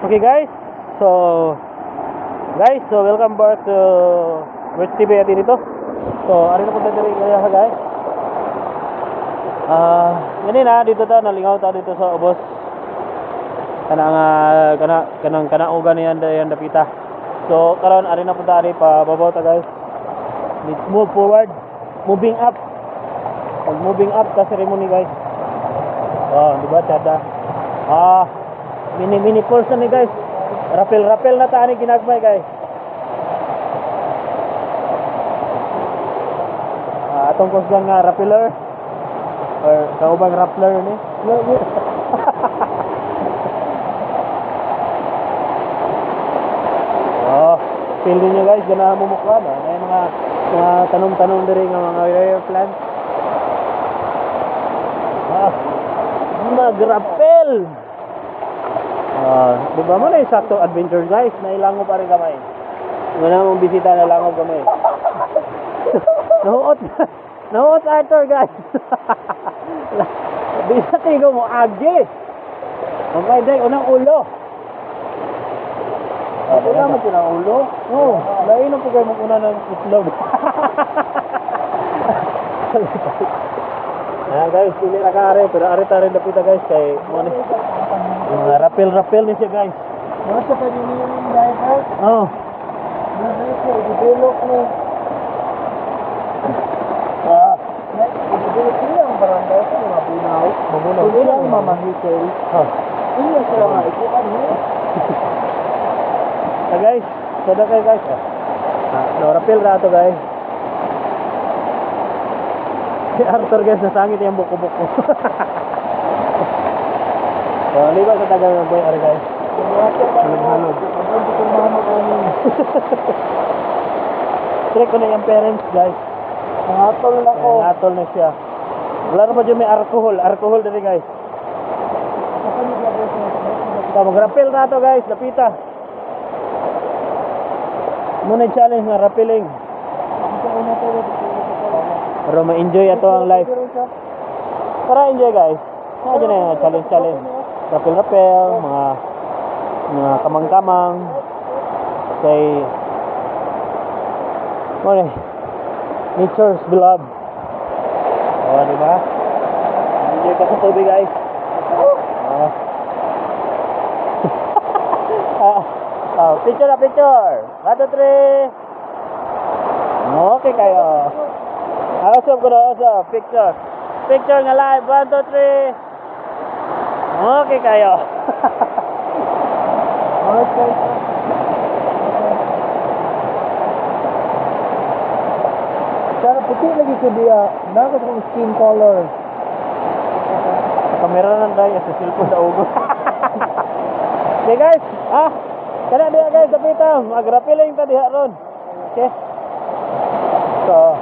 Okay guys, so guys, so welcome back to Words TV at dito. So, ari na punta diri kaya guys. Ah, gani na dito ta nalingaw ta dito sa ubos. Kana nga kana kanang kanaugan niyan dayan dapita. So, karon ari na punta ari pa babaw ta, guys. Let's move forward. Moving up. Pag moving up ta ceremony, guys. Oh, di ba tada? Ah, mini mini person ni, guys. Rappel rappel na ta ani ginagmay, guys. Ah, atong kusgan nga rappeler or kaubang rappler ni. Oh, feel niyo guys, ganahan mo mukha ba? Na mga tanom-tanom diri nga mga rare plant. Ah, magrapel. Ah, di ba mo na yung sakto adventure, guys, nailango pa rin kamay. Wala mong bisita na langob kamay. Nahuot. Nahuot Arthur, guys. Bisa tigo mo agi. Okay, dai unang ulo. Ah, Wala mo pinaulo. Oh, lain ang pagay mo una ng itlog. Ah, guys, pili ra ka are, pero are ta rin dapita, guys, kay mo ni mga rapel-rapel ni siya, guys. Mga sa pag-iniling driver, Oh. driver ko, i-develop ni, Ah, i-develop niya ang barangay sa mga bunaw. Mabunaw. Kung ilang mamahikay, Oh. iya sila nga, ikuan niya. Ah, guys, sada kayo, guys. Ah, ah no, rapel ra to, guys. Si Arthur, guys, nasangit yung buko-buko. So, ligo sa tagal ng boy, are, guys. Halog-halog. Ang ko mama ko ni. Check ko na yung parents, guys. Nangatol na ko. Natol na siya. Wala na pa dyan may alcohol. Alcohol dali, guys. So, mag-rappel na to, guys. Lapita. Muna yung challenge nga rappelling. Pero ma-enjoy ato ang life. Para enjoy, guys. Mga dyan na yung challenge challenge. Rappel rappel, mga kamang-kamang. Kay mo nature's beloved. Oh, di ba? Enjoy ka sa tubig, guys. Oh. Ah, oh, picture na picture. 1, 2, 3. Okay kayo. Awesome ko na, awesome. Picture. Picture nga live. 1, 2, 3. Okay kayo. Alright guys. Sana puti lagi ko diya. Nako kong skin color. Kamera lang tayo sa cellphone sa ugo. Okay guys, ah, kana diha, guys, dapita, magrapiling ta diha ron. Okay. So,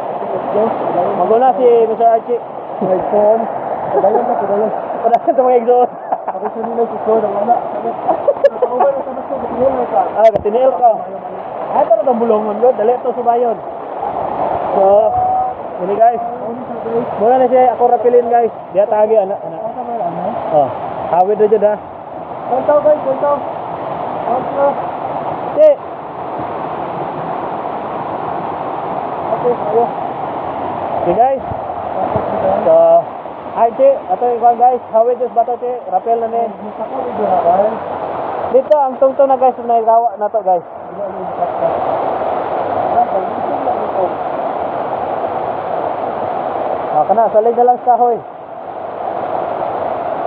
maguna si Mr. Archie. My phone. Padayon na, padayon. Padayon sa mga igsoon. Ako sa nila si Sir, wala. Ako na sa basta, katiniil na ka. Ah, katiniil ka. Ay, pero itong bulungon yun. Dali ito subayon. So, ini guys. Muna na siya, ako rapilin, guys. Diha tagi, anak. Anak. Oh, hawid na dyan ha. Kontaw guys, kontaw. Kontaw. Okay. Okay, ayo. Okay guys. So, ay, Che, ato yung guys, hawid yung bato, Che, rapel na ni. Dito, ang tungtong na, guys, na nagawa na to, guys. Ah, kana, salig na lang sa kahoy.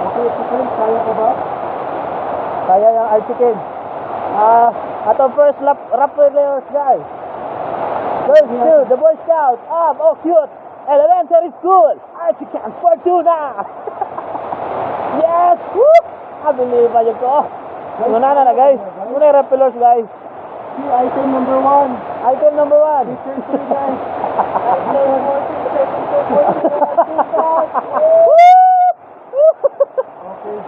Okay, okay, kaya ka ba? Kaya yung Archie Kid. Ah, ato first lap, rappelers, guys. First two, the Boy Scouts of Oh Cute Elementary School, Archie Camp Fortuna. Yes! Woo! I believe ayo ko. Muna na na, guys. Muna yung rappelers, guys. See, item number 1. Item number 1. Picture 3, guys. Okay.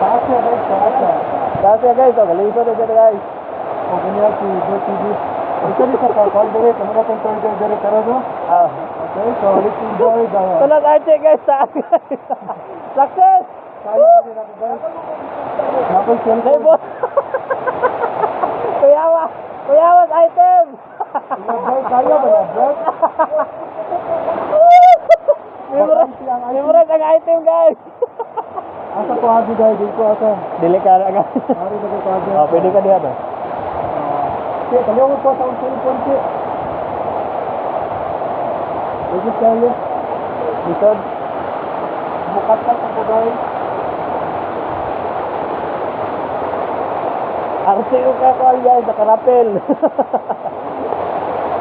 Taas siya guys, taas siya. Taas siya, guys. Oh, galing na siya, guys. O ganyan si Bert TV. Ito rin sa kakal dire, kamo na itong tour guide dire karon no? Ah. Okay, so let's enjoy the Tulag Archie, guys. Taas, guys. Success! Kaya pa din ako, guys. Nakoy cellphone. Label. Kuyawa. Kuyawas item. Bert, kaya ba na, Bert? Memorize, Bakante ang item. memorize ang item, guys. Asa ko abi dahil, di ko asa. Dili ka na guys. Ari ba ko abi? Oh, pwede ka diha ba? Sige, kaliwa ko sa akong cellphone, si. Pwede tayo. Lisod. Bukat ka ko, guys. RCO ka ko guys, nakarapel.